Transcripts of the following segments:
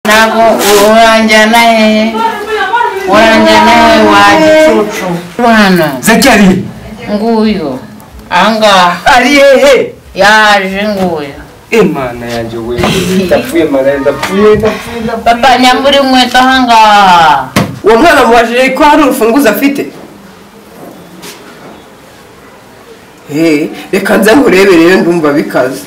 Ntabwo uranjyana hehe? Uranjyana hehe wa gicucu? Hano. Zaki ari nguyu. Ahangaha. Ari hehe? Yaje nguyu. Imana yanjye we, ndapfuye mana, ndapfuye. Papa nyambura inkweto ahangaha. Uwo mwana mubajije ko hari urufunguzo afite? Reka nze nkurebe rero ndumva bikaze.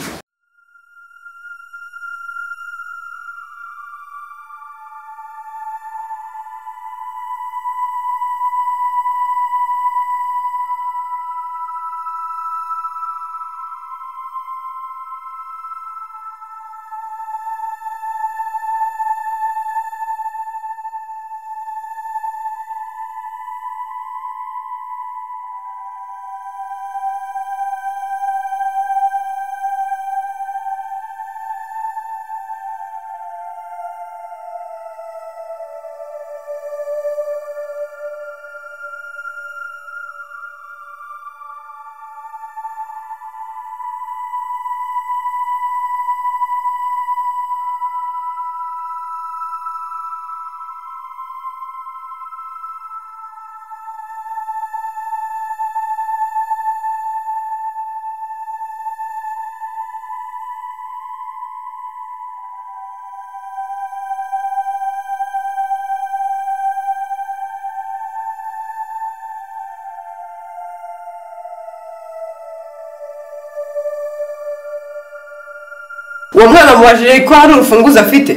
Uwo mwana mubajije ko hari urufunguzo afite?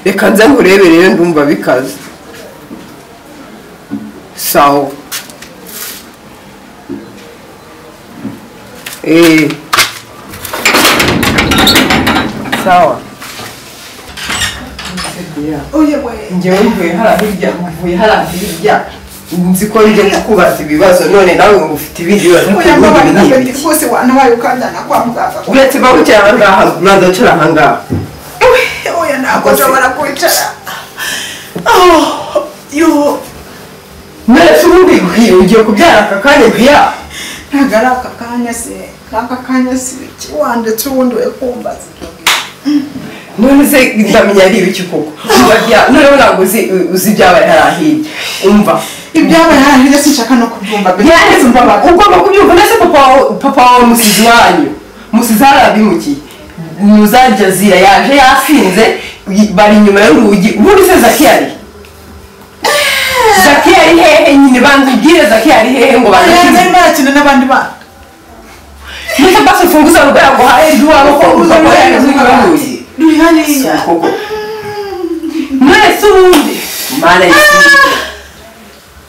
Reka nze nkurebe rero ndumva bikaze. Sawa. Sawa. Njyewe mvuye hariya hirya. Nzi ko njye kukubaza ibibazo none nawe ngo ufite ibindi bibazo. Rwose wanabaye ukanjyana kwa muganga. Uretse ba wicaye aha ngaha, uraza wicara aha ngaha. Oya ntabwo nshobora kwicara. None se ubundi ugiye kubyara aka kanya biya? Ntabwo ari aka kanya se, aka kanya si iki wanditse ubundi we kumbaza. None se ndamenya ari ibiki koko? Noneho ntabwo uzi ibyabaye hariya hirya. Umva. Ibyabaye hariya hirya sinshaka no kubyumva. Ugomba kubyumva. None se papa wawe musizi wanyu musizi hariya muza Jazira yaje yasinze bari inyuma y'urugi. Ubundi se Zaki ari? Zaki ari hehe nyine? Banza ubwire Zaki ari hehe ngo banze. Arimo arakina n'abandi bana. None basi ufunguza urugo yaguhaye rwabo ko papa yaje urugi. Ruri hariya. None se ubundi mana y'isi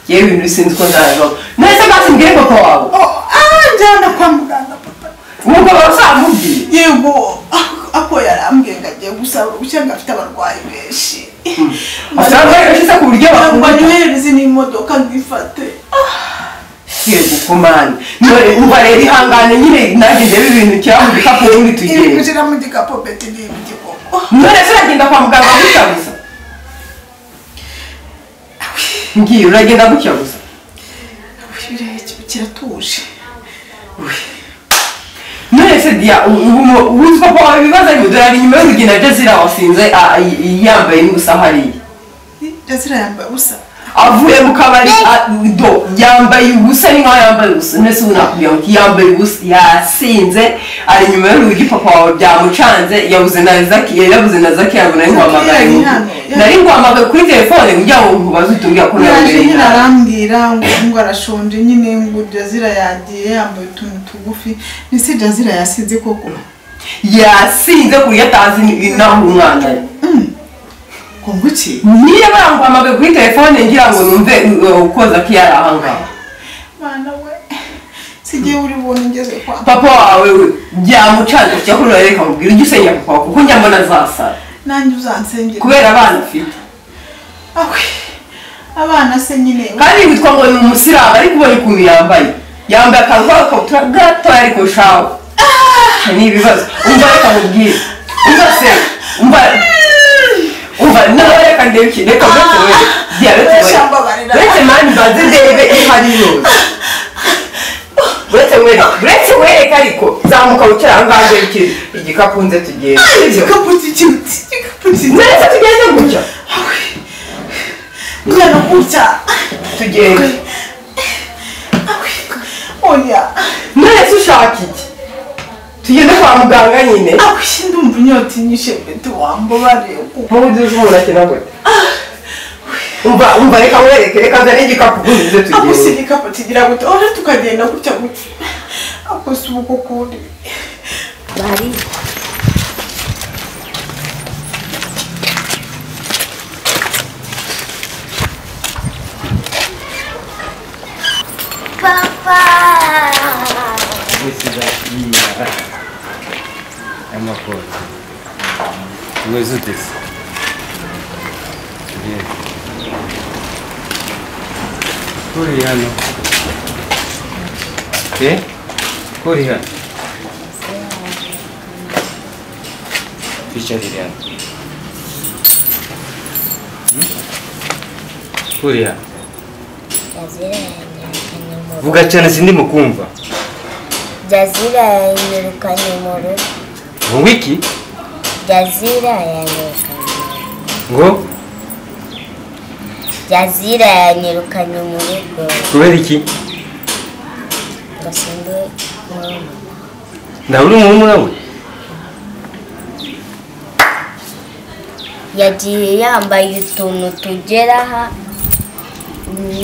yewe ibintu sinzi ko nzabivaho. None se basi mbwire papa wawe. Njyana kwa muganga papa. Umugabo uzamubwiye? Yego, ako yarambwiye ngo agiye gusaba uruhushya ngo afite abarwayi benshi. Afite abarwayi benshi se ku buryo ngo anyoherereze n'imodoka ngo ifate. Yego komana. None umva rero ihangane nyine nanjye ndebe ibintu nshyira mu gikapu ubundi tugende. Ibi gushyira mu gikapu Betty ni ibiki koko? None se uragenda kwa muganga gutya gusa? Ngiye uragenda gutya gusa? Kiratuje. None se dia ubu papa wawe ibibazo arimo dore ari inyuma y'urugi na Jazira wasinze yambaye n'ubusa hariya. Jazira yambaye ubusa? Avuye mu kabari do yambaye ubusa ni nkaho yambaye ubusa. None se ubu nakubwira ngo yambaye ubusa yasinze ari inyuma y'urugi papa wawe byamucanze yabuze na Zaki yarabuze na Zaki yabona nari nari nguhamagaye kuri telefone kugira ngo nkubaze utubwira ko nawe yaje nyine arambwira ngo arashonje nyine ngo Jazira yagiye yambaye utuntu tugufi. Nise Jazira yasinze koko? Yasinze ku buryo atazi naho umwana ari. Ngo iki? Niba baranguhamagaye kuri telefone ngira ngo numve uko Zaki yari aha ngaha. Mwana we, sigiye uri bubone ngeze kwa papa wawe we byamucanze cyakora reka mubwire ujye usenya papa wawe kuko njya mbona azasara. Nanjye uzansengera kubera abana ufite. Abana se nyine kandi witwa ngo ni umusilamu ariko ubonye ukuntu yambaye. Yambaye akantu k'agakabutura gatoya ariko shawe. Ni ibibazo. Umva reka mubwire. Umva se, umva umva nawe reka ndebe iki reka uretse we diabete we uretse mani banze ndebe ihari yose. Uretse mwereke ariko zamuka wicara aha ngaha ngwereke igikapu nze tugende. Igikapu igikapu nze tugende gutya. Ngana gutya. Tugende. Oya. None se ushaka iki? Tugende kwa muganga nyine. Ndumva inyota inyishe bete wambabariye. Mu buryo umuntu akina gute? Umva reka mwereke reka nzane igikapu nze tugende. Ako si igikapu kigira gute? Ora tukagenda gutya gutya. Ako si uko kundi. Bari. Papa. Amakuru. Umeze ute se? Kuri hano. Kuri hano. Twicarire hano. Kuri hano. Vuga cyane sindimo kumva. Jazira yanyirukanye mu rugo. Ngo wiki? Jazira yanyirukanye. Ngo? Jazira yanyirukanye mu rugo. Kubera iki? Ngo sindi murumuna. Ntabwo uri murumuna we? Yagiye yambaye utuntu tugera aha,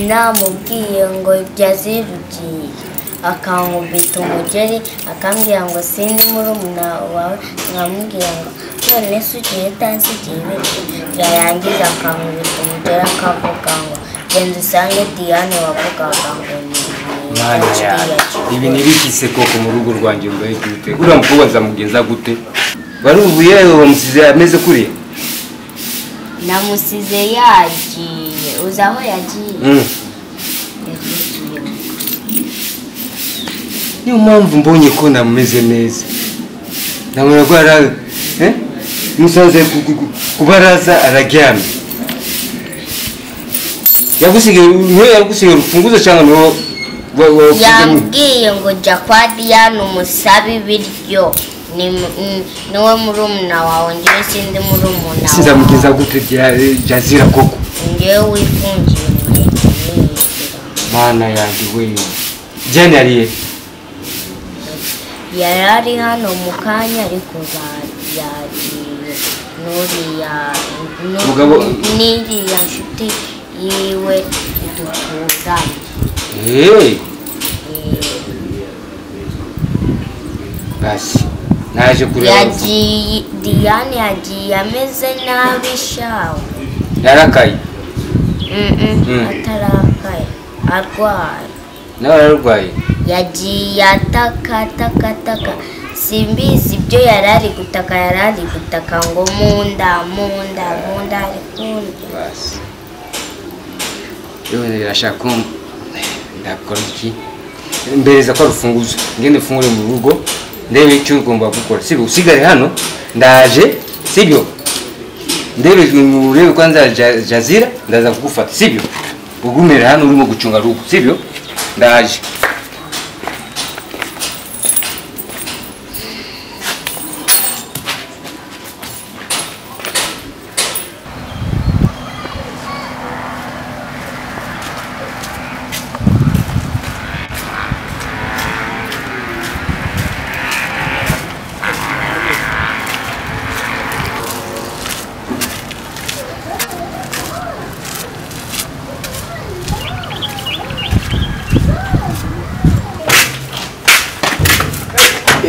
namubwiye ngo Jazira ugiye. Akankubita umugeri akambwira ngo sindi murumuna wawe, nkamubwira ngo none se ugiye utansigiye ibiryo, yarangiza akankubita umugeri akavuga ngo genda usange Diane wavugaga ngo ni Mana yanjye, ibi ntibikise koko mu rugo rwanjye mbaye gute? Uriya mukobwa nzamugenza gute? Barubuye bamusize ameze kuriya? Namusize yagiye, uzi aho yagiye? Niyo mpamvu mbonye ko nameze neza. Namara ko ara musanze kubaraza araryamye. Yagusigaye niwe yagusigaye urufunguzo cyangwa niwo yambwiye ngo jya kwa Diane umusabe ibiryo, niwe murumuna wawe, njyewe sindi murumuna wawe. Sinzamugeza gute Jazira koko? Njyewe wifungiye nkahita niyishyura. Mana yanjye we. Diane yariye? Yari ari hano mu kanya ariko yagiye n'uriya n'iriya nshuti yiwe duturanye. Basi naje kureba. Yagiye Diane yagiye ameze nabi shawe. Yarakaye? Atarakaye, arwaye. Nawe ararwaye? Yagiye ataka ataka ataka, simbizi ibyo yari ari gutaka, yari ari gutaka ngo munda munda munda ari kunda. Basi yewe ndashaka ko ndakora iki? Mbereza ko rufunguzo ngende mfungure mu rugo ndebe icyo ugomba gukora, sibyo? Usigare hano ndaje, sibyo? Ndebe urebe kwanza Jazira ndaza kugufata, sibyo? Ugumire hano urimo gucunga rugo, sibyo? Ndaje.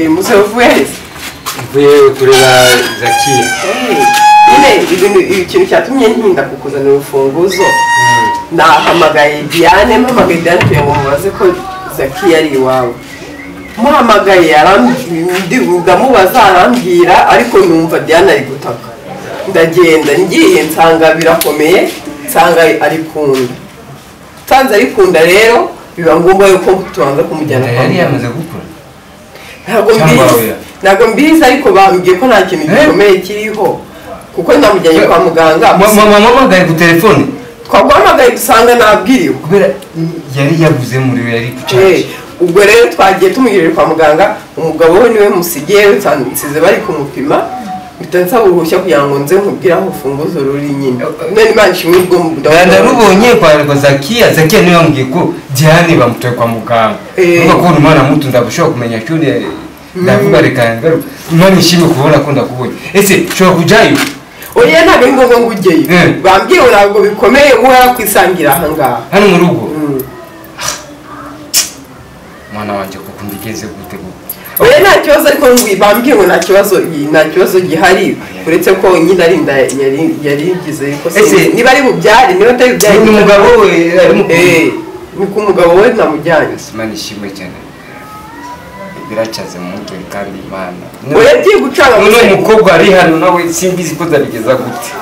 Muze uvuye he? Mvuye kureba Zakiya. Nyine ikintu cyatumye ntinda kukuzanira urufunguzo, nahamagaye Diane, mpamagaye Diane kugira ngo mubaze ko Zakiya ari iwawe. Muhamagaye ndamubaza arambwira, ariko numva Diane ari gutaka. Ndagenda ngiye nsanga birakomeye, nsanga ari kunda. Nsanze ari kunda rero biba ngombwa yuko tubanza kumujyana kwa Yari yamaze gukura. Ntabwo mbizi ariko bambwiye ko nta kintu gikomeye kiriho kuko namujyanye kwa muganga. Mama wahamagaye ku telefone? Twaguhamagaye dusanga nabwiriwe. Kubera yari yabuze muri yari ku charge. Ubwo rero twagiye tumugejeje kwa muganga, umugabo we niwe musigiye, nsize bari kumupima, mpita nsaba uruhushya kugira ngo nze nkubwire aho urufunguzo ruri nyine. None Imana ishimwe ubwo Ndarubonye kwa Zakia. Zakia niwe yambwiye ko Diane bamutoye kwa muganga. Nuko ko umwana muto ndabushobora kumenya cyo ndavuga reka ngaruka. Imana ishimwe kubona ko ndakubonye. Ese ushobora kujyayo? Oya ntabwo ari ngombwa ngo ujyeyo. Bambwiye ngo ntabwo bikomeye uhora kwisangira aha ngaha. Hano mu rugo? Mwana wanjye kuko ndigeze gute gute. Oya nta kibazo, ariko bambwiye ngo nta kibazo gihari, uretse ko nyine ari inda yarigize ko niba ari bubyare niba atari bubyare. Ni umugabo we ari mu ni ku mugabo we namujyanye. Imana ishimwe cyane. Biracyaze mu mutwe kandi Imana. Oya agiye gucanga none umukobwa ari hano nawe simbizi ko zabigeza gute.